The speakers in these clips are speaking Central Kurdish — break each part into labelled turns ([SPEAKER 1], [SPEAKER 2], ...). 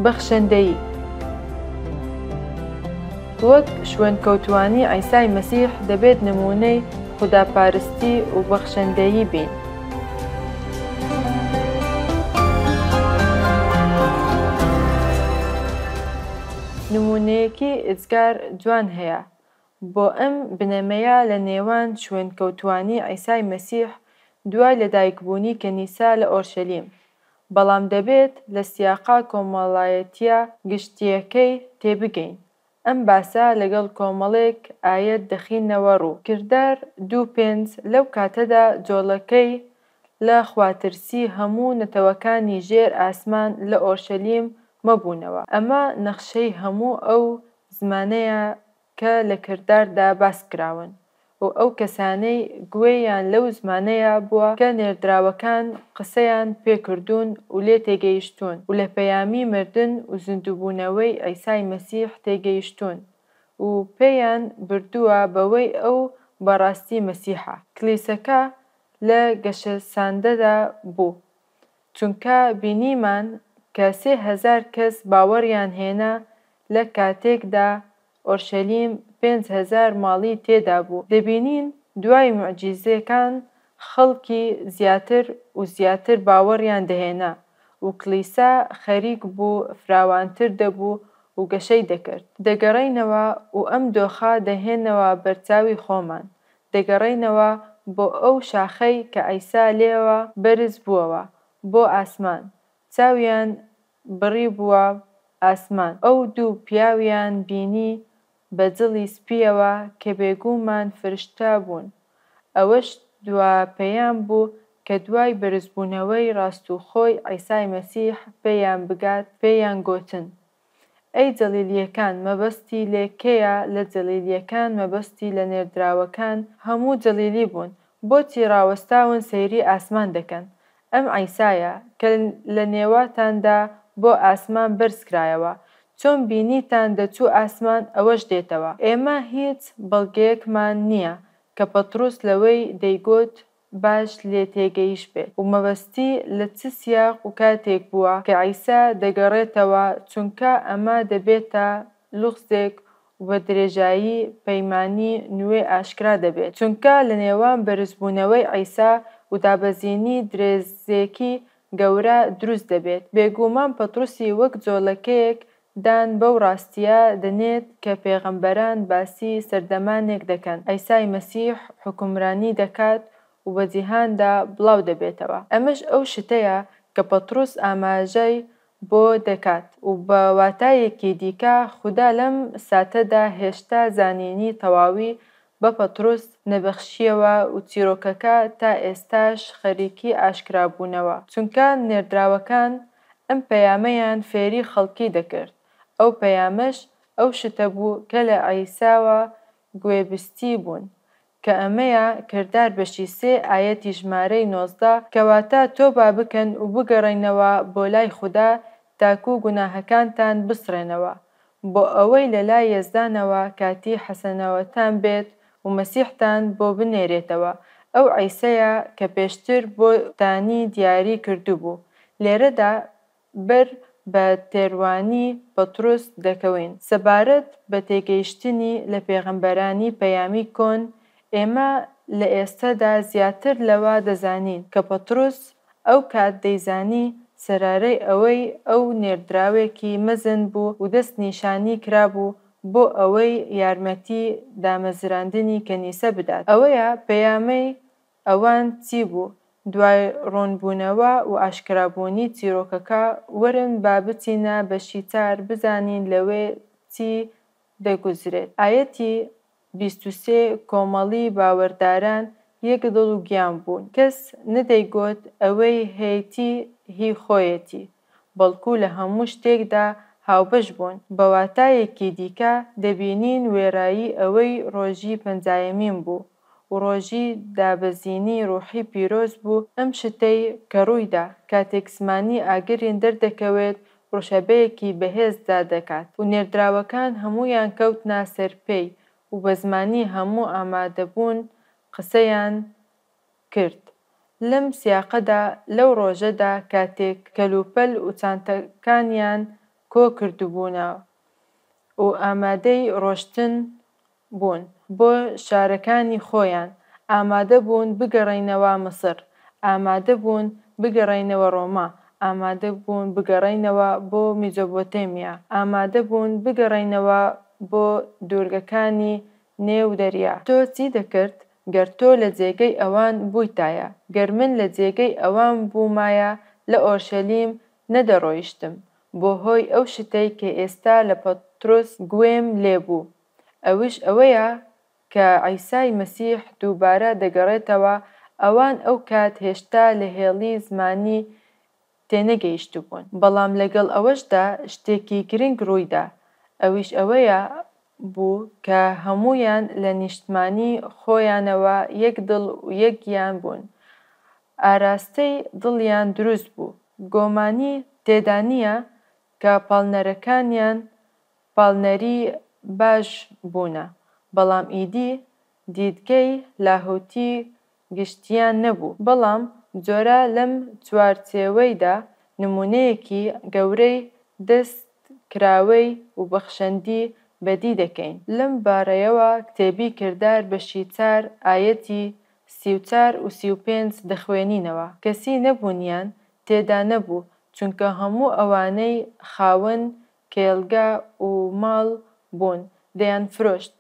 [SPEAKER 1] بەخشندەیی. وەک شوێنکەوتووانی عیسای مەسیح دەبێت نموونەی خوداپارستی و بەخشندەیی بین. نموونەیەکی ئێجگار جوان هەیە بۆ ئەم بنەمەیە لە نێوان شوێنکەوتووانی عیسای مەسیح دوای لەدایکبوونی کەنیسە لە ئۆرشەلیم، بەڵام دەبێت لە سیاقە کۆمەڵایەتییە گشتییەکەی تێبگەین. ئەم باسە لەگەڵ کۆمەڵێک ئایەت دەخینەوە ڕوو. کردار دوو پێنج لەو کاتەدا جۆڵەکەی لە خواترسی هەموو نەتەوەکانی ژێر ئاسمان لە ئۆرشەلیم مەبوونەوە. ئەمە نەخشەی هەموو ئەو زمانەیە کە لە کرداردا باس کراون و ئەو کەسانەی گوێیان لەو زمانەیە بووە کە نێردراوەکان قسەیان پێ کردوون و لێ تێگەیشتوون و لە پەیامی مردن و زیندووبوونەوەی عیسای مەسیح تێگەیشتوون و پێیان بردووە بەوەی ئەو بەڕاستی مەسیحە. کلیسەکە لە گەشەساندەدا بوو چونکە بینیمان کە 3000 کەس باوەڕیان هێنا لە کاتێکدا ئۆرشەلیم 5000 ماڵی تێدا بوو. دەبینین دوای موعجیزەکان خەڵکی زیاتر و زیاتر باوەڕیان دەهێنا و کلیسا خەریک بوو فراوانتر دەبوو و گەشەی دەکرد. دەگەڕێینەوە و ئەم دۆخە دەهێنەوە بەرچاوی خۆمان. دەگەڕێینەوە بۆ ئەو شاخەی کە عیسا لێوە بەرز بووەوە بۆ ئاسمان. چاویان بڕیبووە ئاسمان. ئەو دوو پیاویان بینی بە جڵی سپییەوە کە بێگومان فرشتە بوون. ئەوەش دوا پەیام بوو کە دوای بەرزبوونەوەی ڕاستوخۆی عیسای مەسیح پێیان بگات پێیان گۆتن ئەی جەلیلییەکان مەبەستی لێ کێیە لە جەلیلییەکان مەبەستی لە نێردراوەکان هەموو جەلیلی بوون بۆچی ڕاوەستاون سەیری ئاسمان دەکەن ئەم عیسایە کە لە نێواتاندا بۆ ئاسمان بەرز کرایەوە چۆن بینیتان دەچوو ئاسمان ئەوەش دێتەوە. ئێمە هیچ بەڵگەیەکمان نییە کە پەتڕوس لەوەی دەیگوت باش لێ تێگەیشبێت و مەبەستی لە چ سیاق و کاتێک بووە کە عیسا دەگەڕێتەوە چونکە ئەمە دەبێتە لوغزێک و بە درێژایی پەیمانی نوێ ئاشکرا دەبێت چونکە لە نێوان بەرزبوونەوەی عیسا و دابەزینی درێزێکی گەورە دروست دەبێت. بێگومان پەتڕوسی وەک جۆڵەکەیەک دان بەو ڕاستییە دەنێت کە پێغەمبەران باسی سەردەمانێک دەکەن عیسای مەسیح حوکمرانی دەکات و بە جیهاندا بڵاو دەبێتەوە. ئەمەش ئەو شتەیە کە پەتڕوس ئاماژەی بۆ دەکات و بە واتایەکی دیکە خودا لەم ساتەدا هێشتا زانینی تەواوی بە پەتڕوس نەبەخشییەوە و چیرۆکەکە تا ئێستاش خەریکی ئاشکرابوونەوە، چونکە نێردراوەکان ئەم پەیامەیان فێری خەڵکی دەکرد، ئەو پەیامەش ئەو شتە بوو کە لە عیساوە گوێبیستی بوون، کە ئەمەیە کردار بەشی سێ ئایەتی ژمارەی 19، کەواتە تۆبە بکەن و بگەڕێنەوە بۆ لای خودا تاکو گوناهەکانتان بسڕێنەوە، بۆ ئەوەی لە لای یەزدانەوە کاتی حەسانەوەتان بێت و مەسیحتان بۆ بنێرێتەوە، ئەو عیسەیە کە پێشتر بۆتانی دیاری کردبوو. لێرەدا بەر بە تێروانی پەتڕوس دەکەوین سەبارەت بە تێگەیشتنی لە پێغەمبەرانی پەیامی کۆن. ئێمە لە ئێستەدا زیاتر لەوە دەزانین کە پەتڕوس ئەو کات دەیزانی سەرارەی ئەوەی ئەو نێردراوێکی مەزن بوو و دەست نیشانی کرابوو بۆ ئەوەی یارمەتی دامەزراندنی کەنیسە بدات. ئەوەیە پەیامەی ئەوان چی بوو؟ دوای ڕوونبوونەوە و ئاشکرابوونی چیرۆکەکە وەرن با بچینە بەشی چار بزانین لەوێ چی دەگوزرێت. ئایەتی 23 کۆمەڵی باوەرداران یەک دڵ و گیان بوون. کەس نەدەیگۆت ئەوەی هەیەتی هی خۆیەتی، بەڵکو لە هەموو شتێکدا هاوبەش بوون. بە واتایەکی دیکە دەبینین وێڕایی ئەوەی ڕۆژی پەنجایەمین بوو و ڕۆژی دابەزینی ڕوحی پیرۆز بوو، ئەم شتەی کە ڕوویدا کاتێک زمانی ئاگرین دەردەکەوێت ڕوشەبەیەکی بەهێز دادەکات و نێردراوەکان هەموویان کەوتنە سەر پێی و بە زمانی هەموو ئامادەبوون قسەیان کرد. لەم سیاقەدا لەو ڕۆژەدا کاتێک کەلوپەل و چانتەکانیان کۆکردبوونەوە و ئامادەی ڕۆشتن بوون بۆ شارەکانی خۆیان، ئامادە بوون بگەڕێنەوە میسر، ئامادە بوون بگەڕێنەوە ڕۆما، ئامادە بوون بگەڕێنەوە بۆ میزۆپۆتێمیا، ئامادە بوون بگەڕێنەوە بۆ دوورگەکانی نێو دەریا. تۆ چی دەکرد گەر تۆ لە جێگەی ئەوان بوویتایە؟ گەر من لە جێگەی ئەوان بوومایە لە ئۆرشەلیم نەدەڕۆیشتم بۆ هۆی ئەو شتەی کە ئێستا لە پەترۆس گوێم لێ بوو ئەویش ئەوەیە کە عیسای مەسیح دووبارە دەگەڕێتەوە ئەوان ئەو کات هێشتا لە هێڵی زمانی تێنەگەیشتبوون. بەڵام لەگەڵ ئەوەشدا شتێکی گرنگ ڕوویدا، ئەویش ئەوەیە بوو کە هەموویان لە نیشتمانی خۆیانەوە یەک دڵ و یەک گیان بوون. ئاراستەی دڵیان دروست بوو. گۆمانی تێدا نییە کە پاڵنەرەکانیان پاڵنەری باش بوونە، بەڵام ئیدی دیدگەی لاهوتی گشتییان نەبوو. بەڵام جۆرە لەم چوارچێوەیدا نموونەیەکی گەورەی دەست کراوەی و بەخشندی بەدی دەکەین. لەم بارەیەوە کتێبی کردار بەشی چار ئایەتی 34 و 35 دەخوێنینەوە. کەسی نەبوونیان تێدا نەبوو، چونکە هەموو ئەوانەی خاوەن کێڵگە و ماڵ بوون دەیانفرۆشت.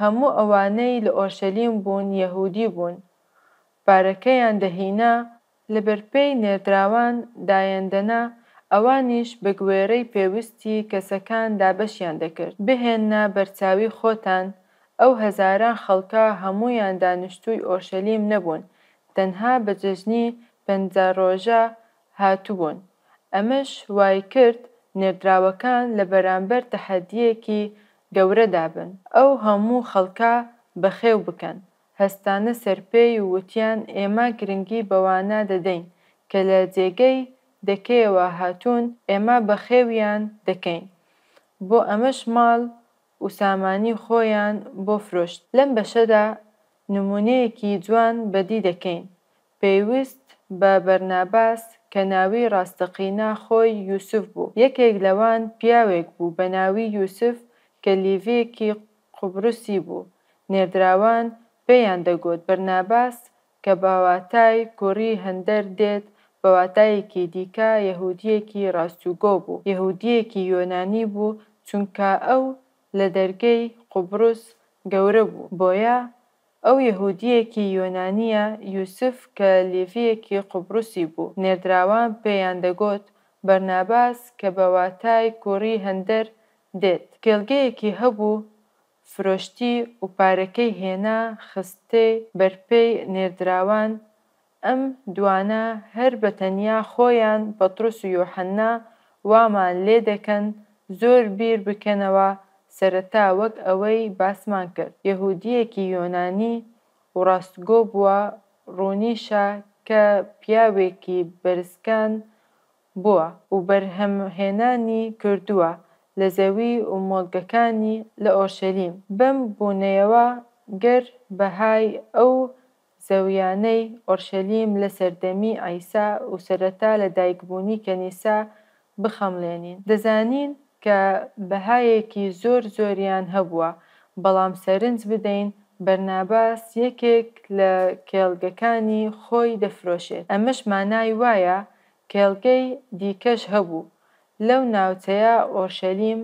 [SPEAKER 1] هەموو ئەوانەی لە ئۆرشەلیم بوون یەهودی بوون. پارەکەیان دەهینا، لە بەرپێی نێردراوان دایاندەنا، ئەوانیش بە گوێرەی پێویستی کەسەکان دابەشیان دەکرد. بهێننە بەرچاوی خۆتان ئەو هەزاران خەڵکە هەموویان دانیشتووی ئۆرشەلیم نەبوون، تەنها بە جەژنی 50 ڕۆژە هاتبوون. ئەمەش وایکرد نێردراوەکان لە بەرامبەر تەحەدییەکی گەورەدا بن. ئەو هەموو خەڵکە بەخێو بکەن. هەستانە سەرپێی و وتیان ئێمە گرنگی بەوانە دەدەین کە لە جێگەی دەکەیەوە هاتوون، ئێمە بەخێویان دەکەین. بۆ ئەمەش ماڵ و سامانی خۆیان بۆ فرۆشت. لەم بەشەدا نموونەیەکی جوان بەدی دەکەین. پێویست بە بەرناباس کە ناوی ڕاستەقینە خۆی یوسف بوو. یەکێک لەوان پیاوێک بوو بە ناوی یوسف کە لیڤییەکی قوبرسی بوو. نێردراوان پێیان دەگوت بەرناباس کە بە واتای کوڕی هەندەر دێت بە واتایەکی دیکە یەهودییەکی ڕاستوگۆ بوو. یەهودییەکی یۆنانی بوو چونکە ئەو لە دەرگەی قوبرس گەورە بوو. بۆیە ئەو یەهودییەکی یۆنانییە یوسف کە لیڤییەکی قوبرسی بوو. نێردراوان پێیان دەگوت بەرناباس کە بە واتای کوڕی هەندەر دێت. کێڵگەیەکی هەبوو فرۆشتی و پارەکەی هێنا خستەی بەرپێی نێردراوان. ئەم دوانە هەر بە تەنیا خۆیان پەترۆس و یۆحەننا وامان لێ دەکەن زۆر بیر بکەنەوە سەرەتا وەک ئەوەی باسمان کرد یەهودییەکی یۆنانی و ڕاستگۆ بووە ڕوونیشە کە پیاوێکی بەرزکان بووە و بەرهەمهێنانی کردووە لە زەوی و مۆڵگەکانی لە ئۆرشەلیم. بەم بۆنەیەوە گەر بەهای ئەو زەویانەی ئۆرشەلیم لە سەردەمی عیسا و سەرەتا لە دایکبوونی کەنیسە بخەمڵێنین، دەزانین کە بەهایەکی زۆر زۆریان هەبووە، بەڵام سەرنج بدەین بەرناباس یەکێک لە کێڵگەکانی خۆی دەفرۆشێت. ئەمەش مانای وایە کێڵگەی دیکەش هەبوو لەو ناوچەیە ئۆرشەلیم،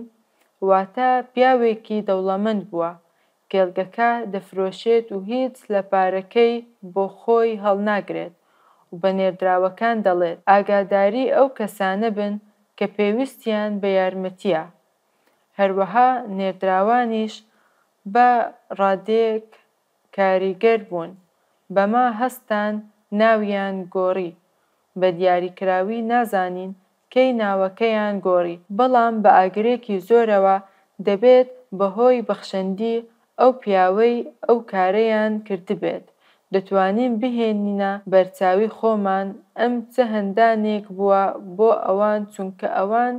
[SPEAKER 1] واتە پیاوێکی دەوڵەمەند بووە، کێڵگەکە دەفرۆشێت و هیچ لە پارەکەی بۆ خۆی هەڵناگرێت و بە نێردراوەکان دەڵێت ئاگاداری ئەو کەسانە بن کە پێویستیان بە یارمەتییە. هەروەها نێردراوانیش بە ڕادەیەک کاریگەر بوون، بەمە هەستان ناویان گۆڕی، بە دیاریکراوی نازانین کەی ناوەکەیان گۆڕی، بەڵام بە ئاگرێکی زۆرەوە دەبێت بەهۆی بەخشندی ئەو پیاوەی ئەو کارەیان کردبێت. دەتوانین بهێنینە بەرچاوی خۆمان ئەم چ هەندانێک بووە بۆ ئەوان، چونکە ئەوان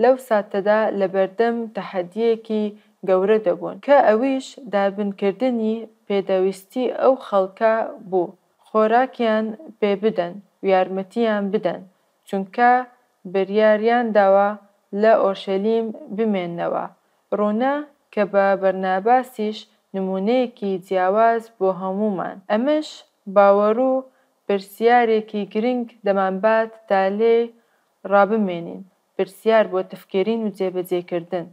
[SPEAKER 1] لەو ساتەدا لەبەردەم تەحەدییەکی گەورە دەبوون کە ئەویش دابینکردنی پێداویستی ئەو خەڵکە بوو خۆراکیان پێ بدەن و یارمەتیان بدەن، چونکە بریاریانداوە لە ئۆرشەلیم بمێننەوە. ڕوونە کە بە بەرناباسیش نموونەیەکی جیاواز بۆ هەموومان. ئەمەش باوەڕو پرسیارێکی گرنگ دەمانبات تا لێی ڕابمێنین، پرسیار بۆ تفکرین و جێبەجێکردن.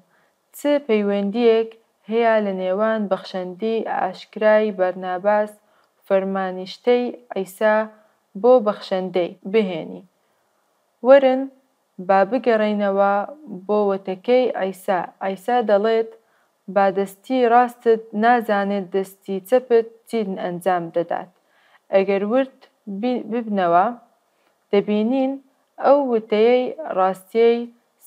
[SPEAKER 1] چ پەیوەندییەک هەیە لە نێوان بەخشەندی ئاشکرای بەرناباس و فەرمانیشتەی عیسا بۆ بەخشەندەی؟ بهێنی. وەرن با بگەڕێینەوە بۆ وتەکەی عیسا، عیسا دەڵێت، با دەستی ڕاستت نازانێت دەستی چەپت چی ئەنجام دەدات. ئەگەر ورد ببنەوە دەبینین ئەو وتەیەی ڕاستیی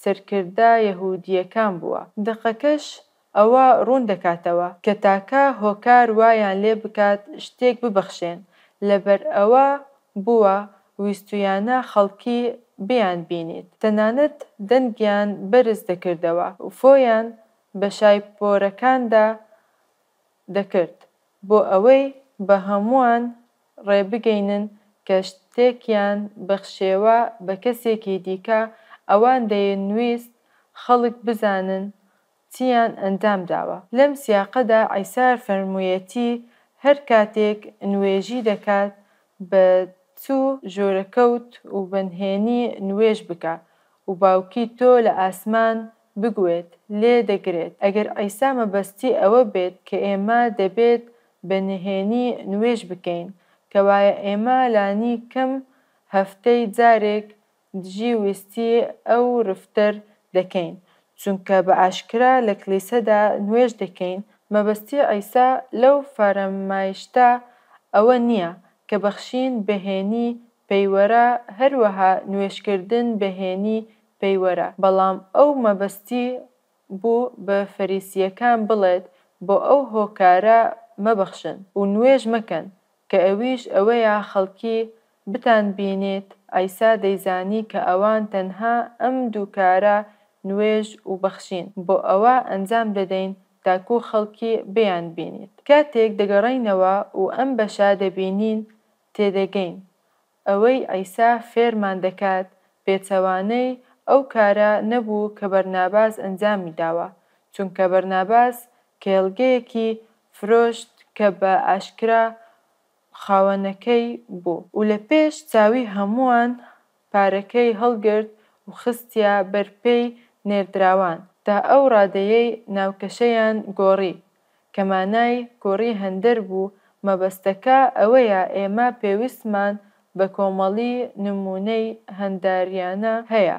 [SPEAKER 1] سەرکردە یەهودییەکان بووە. دەقەکەش ئەوە ڕوون دەکاتەوە کە تاکە هۆکار وایان لێ بکات شتێک ببەخشێن لەبەر ئەوە بووە ویستوویانە خەڵکی بیانبینیت. تەنانەت دەنگیان بەرز دەکردەوە و فۆیان بە شایپۆرەکاندا دەکرد بۆ ئەوەی بە هەمووان ڕێبگەینن کە شتێکیان بەخشێوە بە کەسێکی دیکە، ئەوان دەیانویست خەڵک بزانن چیان ئەنجام داوە. لەم سیاقەدا عیسا فەرموویەتی هەر کاتێک نوێژی دەکات بە چوو ژۆرەکەوت و بەنهێنی نوێژ بکە و باوکی تۆ لە ئاسمان بگوێت لێ دەگرێت. ئەگەر عیسا مەبەستی ئەوە بێت کە ئێمە دەبێت بە نهێنی نوێژ بکەین، کەوایە ئێمە لانی کەم هەفتەی جارێک دژی ویستی ئەو رفتەر دەکەین، چونکە بە ئاشکرا لە کلیسەدا نوێژ دەکەین، مەبەستی عیسا لەو فارەمایشتە ئەوە نییە کە بەخشین بەهێنی پەیوەرە هەروەها نوێژکردن بەهێنی پەیوەرە، بەڵام ئەو مەبەستی بوو بە فەریسییەکان بڵێت بۆ ئەو هۆکارە مەبەخشن و نوێژ مەکەن کە ئەویش ئەوەیە خەڵکی بتانبینێت، عیسا دەیزانی کە ئەوان تەنها ئەم دوو کارە نوێژ و بەخشین بۆ ئەوە ئەنجام دەدەین تاکو خەڵکی بیانبینێت. کاتێک دەگەڕێینەوە و ئەم بەشە دەبینین تێدەگەین ئەوەی عیسا فێرمان دەکات پێچەوانەی ئەو کارە نەبوو کە بەرناباس ئەنجامی داوە، چونکە بەرناباس کێڵگەیەکی فرۆشت کە بە ئاشکرا خاوەنەکەی بوو و لە پێش چاوی هەمووان پارەکەی هەڵگرت و خستیە بەر پێی نێردراوان تا ئەو ڕادەیەی ناوکەشیان گۆڕی کە مانای کوڕی هەندەر بوو، مەبەستەکە ئەوەیە ئێمە پێویستمان بە کۆمەڵی نموونەی هەنداریانە هەیە،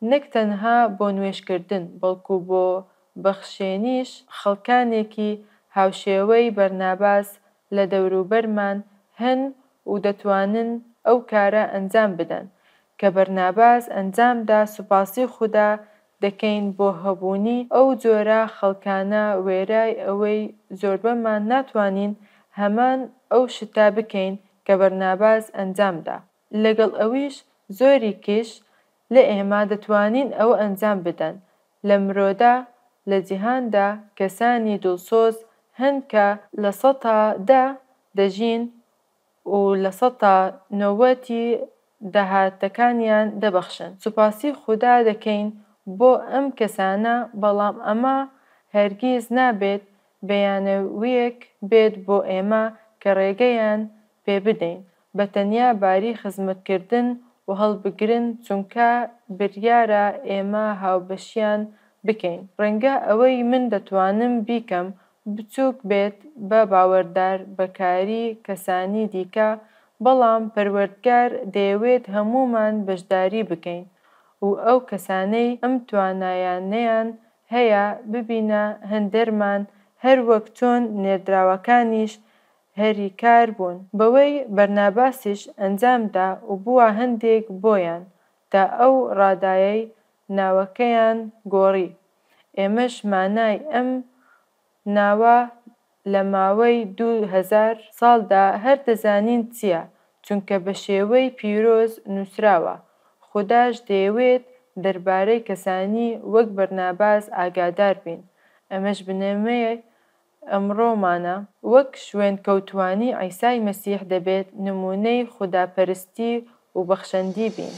[SPEAKER 1] نەک تەنها بۆ نوێژکردن، بەڵکو بۆ بەخشێنیش، خەڵکانێکی هاوشێوەی بەرناباس لە دەوروبەرمان هەن و دەتوانن ئەو کارە ئەنجام بدەن کە بەرناباس ئەنجامدا سوپاسی خودا دەکەین بۆ هەبوونی ئەو جۆرە خەڵکانە وێرای ئەوەی زۆربەمان ناتوانین هەمان ئەو شتە بکەین کە بەرناباس ئەنجامدا لەگەڵ ئەویش زۆریکیش لە ئێمە دەتوانین ئەوە ئەنجام بدەن لە مرۆدا لە جیهاندا کەسانی دڵسۆز هەن کە 10% دەژین و 90% ی داهاتەکانیان دەبەخشن. سوپاسی خودا دەکەین بۆ ئەم کەسانە، بەڵام ئەمە هەرگیز نابێت بیانوویەک بێت بۆ ئێمە کە ڕێگەیان پێبدەین بە تەنیا باری خزمەتکردن و هەڵبگرن چونکە بریارە ئێمە هاوبەشیان بکەین. ڕەنگە ئەوەی من دەتوانم بیکەم بچووک بێت بە باوەردار بە کاری کەسانی دیکە، بەڵام پەروەردگار دەیەوێت هەموومان بەشداری بکەین و ئەو کەسانەی ئەم توانایانەیان هەیە ببینە هەندەرمان هەر وەک چۆن نێردراوەکانیش هەریکار بوون بەوەی بەرناباسیش ئەنجامدا و بووە هەندێک بۆیان تا ئەو ڕادایەی ناوەکەیان گۆڕی. ئێمەش مانای ئەم ناوە لە ماوەی 2000 ساڵدا هەر دەزانین چییە، چونکە بە شێوەی پیرۆز نووسراوە. خوداش دەیەوێت دەربارەی کەسانی وەک بەرناباس ئاگادار بین. ئەمەش بنەمای ئەمڕۆمانە. وەک شوێنکەوتووانی عیسای مەسیح دەبێت نموونەی خوداپەرستی و بەخشەندی بین.